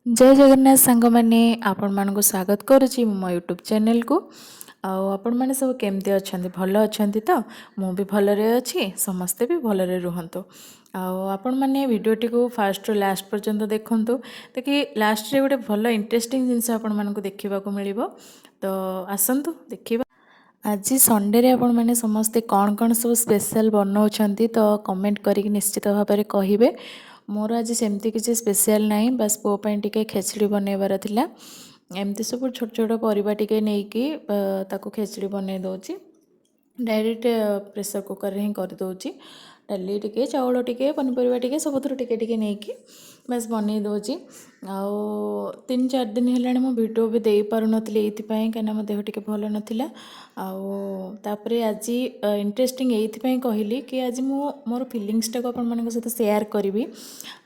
ଜୟ ଜଗନ୍ନାଥ ସାଙ୍ଗମାନେ, ଆପଣମାନଙ୍କୁ ସ୍ୱାଗତ କରୁଛି ମୁଁ ମୋ ୟୁଟ୍ୟୁବ୍ ଚ୍ୟାନେଲ୍କୁ। ଆଉ ଆପଣମାନେ ସବୁ କେମିତି ଅଛନ୍ତି? ଭଲ ଅଛନ୍ତି ତ? ମୁଁ ବି ଭଲରେ ଅଛି। ସମସ୍ତେ ବି ଭଲରେ ରୁହନ୍ତୁ। ଆଉ ଆପଣମାନେ ଭିଡ଼ିଓଟିକୁ ଫାଷ୍ଟରୁ ଲାଷ୍ଟ ପର୍ଯ୍ୟନ୍ତ ଦେଖନ୍ତୁ ତାକି ଲାଷ୍ଟରେ ଗୋଟେ ଭଲ ଇଣ୍ଟରେଷ୍ଟିଂ ଜିନିଷ ଆପଣମାନଙ୍କୁ ଦେଖିବାକୁ ମିଳିବ। ତ ଆସନ୍ତୁ ଦେଖିବା। ଆଜି ସଣ୍ଡେରେ ଆପଣମାନେ ସମସ୍ତେ କ'ଣ କ'ଣ ସବୁ ସ୍ପେଶାଲ୍ ବନାଉଛନ୍ତି, ତ କମେଣ୍ଟ କରିକି ନିଶ୍ଚିତ ଭାବରେ କହିବେ। ମୋର ଆଜି ସେମିତି କିଛି ସ୍ପେଶାଲ୍ ନାହିଁ, ବାସ୍ ପୁଅ ପାଇଁ ଟିକେ ଖେଚଡ଼ି ବନେଇବାର ଥିଲା। ଏମିତି ସବୁ ଛୋଟ ଛୋଟ ପରିବା ଟିକେ ନେଇକି ତାକୁ ଖେଚଡ଼ି ବନେଇ ଦେଉଛି। ଡାଇରେକ୍ଟ ପ୍ରେସର୍ କୁକର୍ରେ ହିଁ କରିଦେଉଛି। ଡାଲି ଟିକେ, ଚାଉଳ ଟିକେ, ପନିପରିବା ଟିକେ, ସବୁଥିରୁ ଟିକେ ଟିକେ ନେଇକି ବାସ୍ ବନେଇ ଦେଉଛି। ଆଉ 3-4 ଦିନ ହେଲାଣି ମୁଁ ଭିଡ଼ିଓ ବି ଦେଇପାରୁନଥିଲି ଏଇଥିପାଇଁ, କାହିଁକିନା ମୋ ଦେହ ଟିକେ ଭଲ ନଥିଲା। ଆଉ ତାପରେ ଆଜି ଇଣ୍ଟରେଷ୍ଟିଂ ଏଇଥିପାଇଁ କହିଲି କି ଆଜି ମୁଁ ମୋର ଫିଲିଙ୍ଗସଟାକୁ ଆପଣମାନଙ୍କ ସହିତ ସେୟାର କରିବି।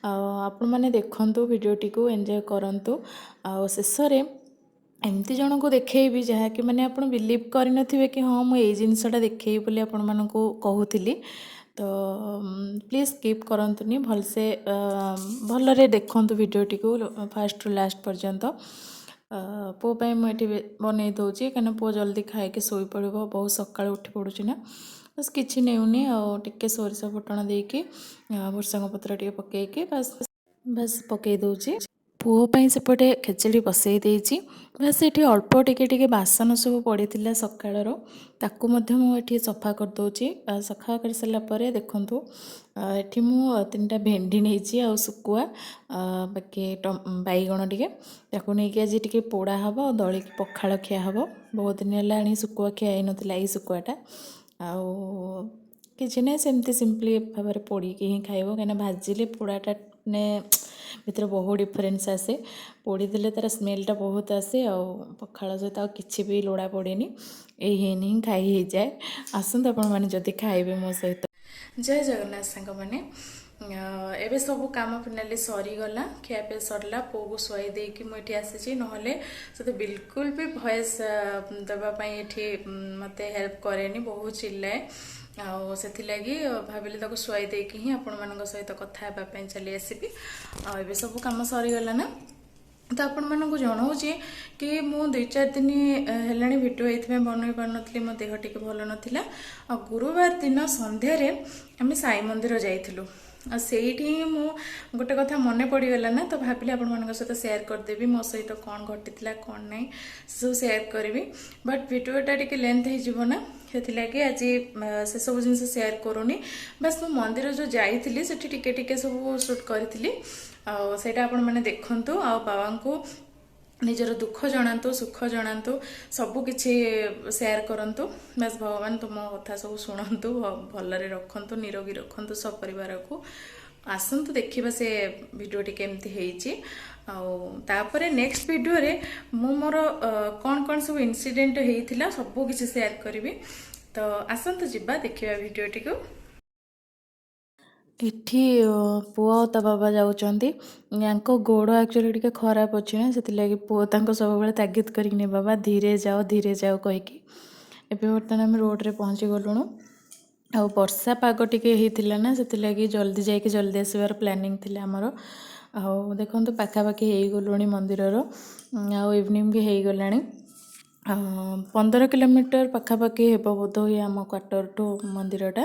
ଆଉ ଆପଣମାନେ ଦେଖନ୍ତୁ, ଭିଡ଼ିଓଟିକୁ ଏନ୍ଜୟ କରନ୍ତୁ। ଆଉ ଶେଷରେ ଏମିତି ଜଣଙ୍କୁ ଦେଖେଇବି, ଯାହାକି ମାନେ ଆପଣ ବିଲିଭ୍ କରିନଥିବେ କି ହଁ, ମୁଁ ଏଇ ଜିନିଷଟା ଦେଖେଇବି ବୋଲି ଆପଣମାନଙ୍କୁ କହୁଥିଲି। ତ ପ୍ଲିଜ୍ ସ୍କିପ୍ କରନ୍ତୁନି, ଭଲସେ ଭଲରେ ଦେଖନ୍ତୁ ଭିଡ଼ିଓଟିକୁ ଫାଷ୍ଟରୁ ଲାଷ୍ଟ ପର୍ଯ୍ୟନ୍ତ। ପୁଅ ପାଇଁ ମୁଁ ଏଠି ବନେଇ ଦେଉଛି, କାହିଁକିନା ପୁଅ ଜଲ୍ଦି ଖାଇକି ଶୋଇପଡ଼ିବ। ବହୁତ ସକାଳୁ ଉଠି ପଡ଼ୁଛି ନା। ବାସ୍, କିଛି ନେଉନି, ଆଉ ଟିକେ ସୋରିଷ ଫୁଟଣ ଦେଇକି, ଭୃସଙ୍ଗ ପତ୍ର ଟିକେ ପକେଇକି ବାସ୍ ବାସ୍ ପକେଇ ଦେଉଛି। ପୁଅ ପାଇଁ ସେପଟେ ଖେଚେଡ଼ି ବସେଇ ଦେଇଛି। ବାସ୍, ଏଠି ଅଳ୍ପ ଟିକେ ଟିକେ ବାସନ ସବୁ ପଡ଼ିଥିଲା ସକାଳର, ତାକୁ ମଧ୍ୟ ମୁଁ ଏଠି ସଫା କରିଦେଉଛି। ସଫା କରିସାରିଲା ପରେ ଦେଖନ୍ତୁ, ଏଠି ମୁଁ ତିନିଟା ଭେଣ୍ଡି ନେଇଛି ଆଉ ଶୁଖୁଆ, ବାକି ବାଇଗଣ ଟିକେ। ତାକୁ ନେଇକି ଆଜି ଟିକେ ପୋଡ଼ା ହେବ ଆଉ ଦଳିକି ପଖାଳ ଖିଆ ହେବ। ବହୁତ ଦିନ ହେଲାଣି ଶୁଖୁଆ ଖିଆ ହେଇନଥିଲା ଏଇ ଶୁଖୁଆଟା। ଆଉ କିଛି ନାହିଁ, ସେମିତି ସିମ୍ପଲି ଭାବରେ ପୋଡ଼ିକି ହିଁ ଖାଇବ, କାହିଁକିନା ଭାଜିଲେ ପୋଡ଼ାଟା ମାନେ ଭିତରେ ବହୁତ ଡିଫରେନ୍ସ ଆସେ। ପୋଡ଼ିଦେଲେ ତା'ର ସ୍ମେଲଟା ବହୁତ ଆସେ। ଆଉ ପଖାଳ ସହିତ ଆଉ କିଛି ବି ଲୋଡ଼ା ପଡ଼େନି, ଏଇ ହେଇନି ହିଁ ଖାଇ ହେଇଯାଏ। ଆସନ୍ତୁ ଆପଣମାନେ ଯଦି ଖାଇବେ ମୋ ସହିତ। ଜୟ ଜଗନ୍ନାଥ ସାଙ୍ଗମାନେ। ଏବେ ସବୁ କାମ ଫିନାଲି ସରିଗଲା, ଖିଆପିଆ ସରିଲା। ପୁଅକୁ ଶୁଆଇ ଦେଇକି ମୁଁ ଏଠି ଆସିଛି, ନହେଲେ ସେ ତ ବିଲକୁଲ ବି ଭଏସ୍ ଦେବା ପାଇଁ ଏଠି ମୋତେ ହେଲ୍ପ କରେନି, ବହୁତ ଚିଲ୍ଲାଏ। ଆଉ ସେଥିଲାଗି ଭାବିଲି ତାକୁ ଶୁଆଇ ଦେଇକି ହିଁ ଆପଣମାନଙ୍କ ସହିତ କଥା ହେବା ପାଇଁ ଚାଲି ଆସିବି। ଆଉ ଏବେ ସବୁ କାମ ସରିଗଲା ନା, ତ ଆପଣମାନଙ୍କୁ ଜଣାଉଛି କି ମୁଁ 2-4 ଦିନ ହେଲାଣି ଭିଡ଼ିଓ ଏଇଥିପାଇଁ ବନେଇ ପାରୁନଥିଲି, ମୋ ଦେହ ଟିକେ ଭଲ ନଥିଲା। ଆଉ ଗୁରୁବାର ଦିନ ସନ୍ଧ୍ୟାରେ ଆମେ ସାଇ ମନ୍ଦିର ଯାଇଥିଲୁ। ଆଉ ସେଇଠି ହିଁ ମୁଁ ଗୋଟେ କଥା ମନେ ପଡ଼ିଗଲା ନା, ତ ଭାବିଲି ଆପଣମାନଙ୍କ ସହିତ ସେୟାର କରିଦେବି। ମୋ ସହିତ କ'ଣ ଘଟିଥିଲା, କ'ଣ ନାହିଁ, ସେସବୁ ସେୟାର କରିବି। ବଟ୍ ଭିଡ଼ିଓଟା ଟିକେ ଲେନ୍ଥ ହେଇଯିବ ନା, ସେଥିଲାଗି ଆଜି ସେସବୁ ଜିନିଷ ସେୟାର କରୁନି। ବାସ୍, ମୁଁ ମନ୍ଦିର ଯେଉଁ ଯାଇଥିଲି, ସେଠି ଟିକେ ଟିକେ ସବୁ ସୁଟ୍ କରିଥିଲି ଆଉ ସେଇଟା ଆପଣମାନେ ଦେଖନ୍ତୁ। ଆଉ ବାବାଙ୍କୁ ନିଜର ଦୁଃଖ ଜଣାନ୍ତୁ, ସୁଖ ଜଣାନ୍ତୁ, ସବୁ କିଛି ସେୟାର କରନ୍ତୁ। ବାସ୍, ଭଗବାନ ତୁମ କଥା ସବୁ ଶୁଣନ୍ତୁ, ଭଲରେ ରଖନ୍ତୁ, ନିରୋଗୀ ରଖନ୍ତୁ ସପରିବାରକୁ। ଆସନ୍ତୁ ଦେଖିବା ସେ ଭିଡ଼ିଓଟି କେମିତି ହେଇଛି। ଆଉ ତାପରେ ନେକ୍ସଟ ଭିଡ଼ିଓରେ ମୁଁ ମୋର କ'ଣ କ'ଣ ସବୁ ଇନସିଡେଣ୍ଟ ହେଇଥିଲା, ସବୁ କିଛି ସେୟାର କରିବି। ତ ଆସନ୍ତୁ ଯିବା ଦେଖିବା ଭିଡ଼ିଓଟିକୁ। ଏଠି ପୁଅ ଆଉ ତା ବାବା ଯାଉଛନ୍ତି। ୟାଙ୍କ ଗୋଡ଼ ଆକ୍ଚୁଆଲି ଟିକେ ଖରାପ ଅଛି ନା, ସେଥିଲାଗି ପୁଅ ତାଙ୍କୁ ସବୁବେଳେ ତାଗିଦ କରିକି ନେ, "ବାବା, ଧୀରେ ଯାଅ, ଧୀରେ ଯାଅ" କହିକି। ଏବେ ବର୍ତ୍ତମାନ ଆମେ ରୋଡ଼ରେ ପହଞ୍ଚି ଗଲୁଣୁ। ଆଉ ବର୍ଷା ପାଗ ଟିକେ ହେଇଥିଲା ନା, ସେଥିଲାଗି ଜଲ୍ଦି ଯାଇକି ଜଲ୍ଦି ଆସିବାର ପ୍ଲାନିଂ ଥିଲା ଆମର। ଆଉ ଦେଖନ୍ତୁ, ପାଖାପାଖି ହେଇଗଲୁଣି ମନ୍ଦିରର ଆଉ ଇଭିନିଂ ବି ହେଇଗଲାଣି। 15 କିଲୋମିଟର ପାଖାପାଖି ହେବ ବୋଧ ହୁଏ ଆମ କ୍ୱାର୍ଟରଠୁ ମନ୍ଦିରଟା।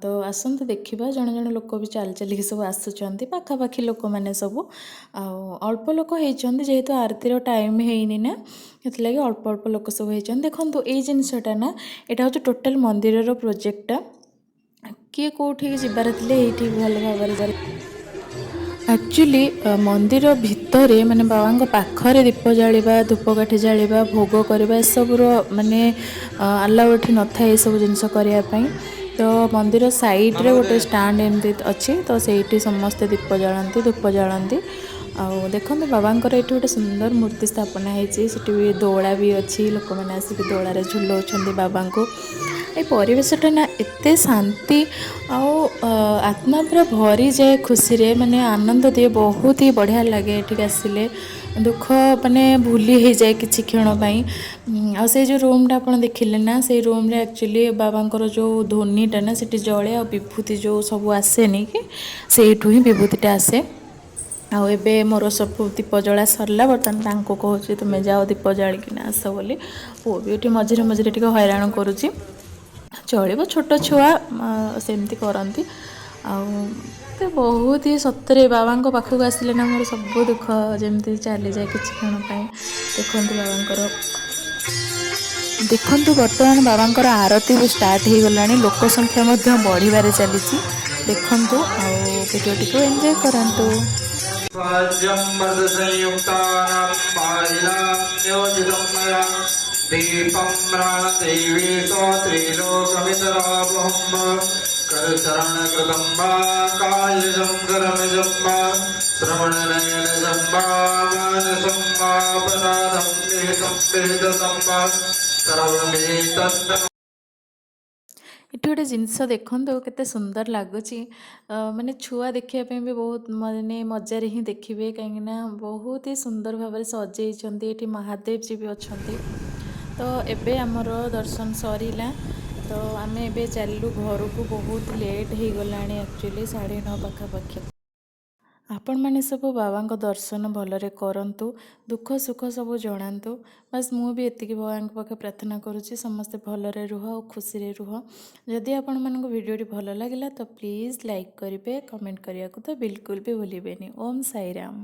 ତ ଆସନ୍ତୁ ଦେଖିବା। ଜଣେ ଜଣେ ଲୋକ ବି ଚାଲି ଚାଲିକି ସବୁ ଆସୁଛନ୍ତି, ପାଖାପାଖି ଲୋକମାନେ ସବୁ। ଆଉ ଅଳ୍ପ ଲୋକ ହେଇଛନ୍ତି, ଯେହେତୁ ଆରତୀର ଟାଇମ୍ ହେଇନି ନା, ସେଥିଲାଗି ଅଳ୍ପ ଅଳ୍ପ ଲୋକ ସବୁ ହେଇଛନ୍ତି। ଦେଖନ୍ତୁ, ଏଇ ଜିନିଷଟା ନା, ଏଇଟା ହେଉଛି ଟୋଟାଲ୍ ମନ୍ଦିରର ପ୍ରୋଜେକ୍ଟଟା। କିଏ କେଉଁଠିକି ଯିବାର ଥିଲେ ଏଇଠି ଭଲ ଭାବରେ। ଆକ୍ଚୁଆଲି ମନ୍ଦିର ଭିତରେ, ମାନେ ବାବାଙ୍କ ପାଖରେ ଦୀପ ଜାଳିବା, ଧୂପକାଠି ଜାଳିବା, ଭୋଗ କରିବା, ଏସବୁର ମାନେ ଆଲାଉ ଏଠି ନଥାଏ ଏସବୁ ଜିନିଷ କରିବା ପାଇଁ। ତ ମନ୍ଦିର ସାଇଡ଼୍ରେ ଗୋଟେ ଷ୍ଟାଣ୍ଡ ଏମିତି ଅଛି, ତ ସେଇଠି ସମସ୍ତେ ଦୀପ ଜାଳନ୍ତି, ଧୂପ ଜାଳନ୍ତି। ଆଉ ଦେଖନ୍ତୁ, ବାବାଙ୍କର ଏଠି ଗୋଟେ ସୁନ୍ଦର ମୂର୍ତ୍ତି ସ୍ଥାପନା ହେଇଛି। ସେଠି ବି ଦୋଳା ବି ଅଛି, ଲୋକମାନେ ଆସିକି ଦୋଳାରେ ଝୁଲଉଛନ୍ତି ବାବାଙ୍କୁ। ଏ ପରିବେଶଟା ନା ଏତେ ଶାନ୍ତି ଆଉ ଆତ୍ମା ପୁରା ଭରିଯାଏ ଖୁସିରେ, ମାନେ ଆନନ୍ଦ ଦିଏ। ବହୁତ ହି ବଢ଼ିଆ ଲାଗେ ଏଠିକି ଆସିଲେ, ଦୁଃଖ ମାନେ ଭୁଲି ହେଇଯାଏ କିଛି କ୍ଷଣ ପାଇଁ। ଆଉ ସେଇ ଯେଉଁ ରୁମ୍ଟା ଆପଣ ଦେଖିଲେ ନା, ସେଇ ରୁମ୍ରେ ଆକ୍ଚୁଆଲି ବାବାଙ୍କର ଯେଉଁ ଧୂନିଟା ନା ସେଠି ଜଳେ ଆଉ ବିଭୂତି ଯେଉଁ ସବୁ ଆସେନି କି, ସେଇଠୁ ହିଁ ବିଭୂତିଟା ଆସେ। ଆଉ ଏବେ ମୋର ସବୁ ଦୀପ ଜଳା ସରିଲା। ବର୍ତ୍ତମାନ ତାଙ୍କୁ କହୁଛି, ତୁମେ ଯାଅ ଦୀପ ଜାଳିକିନା ଆସ ବୋଲି। ପୁଅ ବି ଏଠି ମଝିରେ ମଝିରେ ଟିକେ ହଇରାଣ କରୁଛି। ଚଳିବ, ଛୋଟ ଛୁଆ ସେମିତି କରନ୍ତି। ଆଉ ମୋତେ ବହୁତ ହି ସତରେ ବାବାଙ୍କ ପାଖକୁ ଆସିଲେ ନା ମୋର ସବୁ ଦୁଃଖ ଯେମିତି ଚାଲିଯାଏ କିଛି କ୍ଷଣ ପାଇଁ। ଦେଖନ୍ତୁ ବର୍ତ୍ତମାନ ବାବାଙ୍କର ଆରତି ବି ଷ୍ଟାର୍ଟ ହେଇଗଲାଣି। ଲୋକ ସଂଖ୍ୟା ମଧ୍ୟ ବଢ଼ିବାରେ ଚାଲିଛି। ଦେଖନ୍ତୁ ଆଉ ଭିଡ଼ିଓଟିକୁ ଏନ୍ଜୟ କରନ୍ତୁ। संयुक्तानां बाहिरान्योजितं मया दीपं प्राणदेवी त्रिलोकमितराबहं करचरणकृतं वा कायजं करमजं वा श्रवणनयनजं वा मानसं वा अपराधं विहितं विहितं वा सर्वमेतत्। ଏଠି ଗୋଟେ ଜିନିଷ ଦେଖନ୍ତୁ, କେତେ ସୁନ୍ଦର ଲାଗୁଛି। ମାନେ ଛୁଆ ଦେଖିବା ପାଇଁ ବି ବହୁତ ମାନେ ମଜାରେ ହିଁ ଦେଖିବେ, କାହିଁକିନା ବହୁତ ହି ସୁନ୍ଦର ଭାବରେ ସଜେଇଛନ୍ତି। ଏଠି ମହାଦେବ ଜୀ ବି ଅଛନ୍ତି। ତ ଏବେ ଆମର ଦର୍ଶନ ସରିଲା, ତ ଆମେ ଏବେ ଚାଲିଲୁ ଘରକୁ। ବହୁତ ଲେଟ୍ ହେଇଗଲାଣି ଆକ୍ଚୁଆଲି, 9:30 ପାଖାପାଖି। ଆପଣମାନେ ସବୁ ବାବାଙ୍କ ଦର୍ଶନ ଭଲରେ କରନ୍ତୁ, ଦୁଃଖ ସୁଖ ସବୁ ଜଣାନ୍ତୁ। ବାସ୍, ମୁଁ ବି ଏତିକି ଭଗବାନଙ୍କ ପାଖେ ପ୍ରାର୍ଥନା କରୁଛି, ସମସ୍ତେ ଭଲରେ ରୁହ ଆଉ ଖୁସିରେ ରୁହ। ଯଦି ଆପଣମାନଙ୍କୁ ଭିଡ଼ିଓଟି ଭଲ ଲାଗିଲା ତ ପ୍ଲିଜ୍ ଲାଇକ୍ କରିବେ, କମେଣ୍ଟ କରିବାକୁ ତ ବିଲକୁଲ ବି ଭୁଲିବେନି। ଓମ୍ ସାଇରାମ।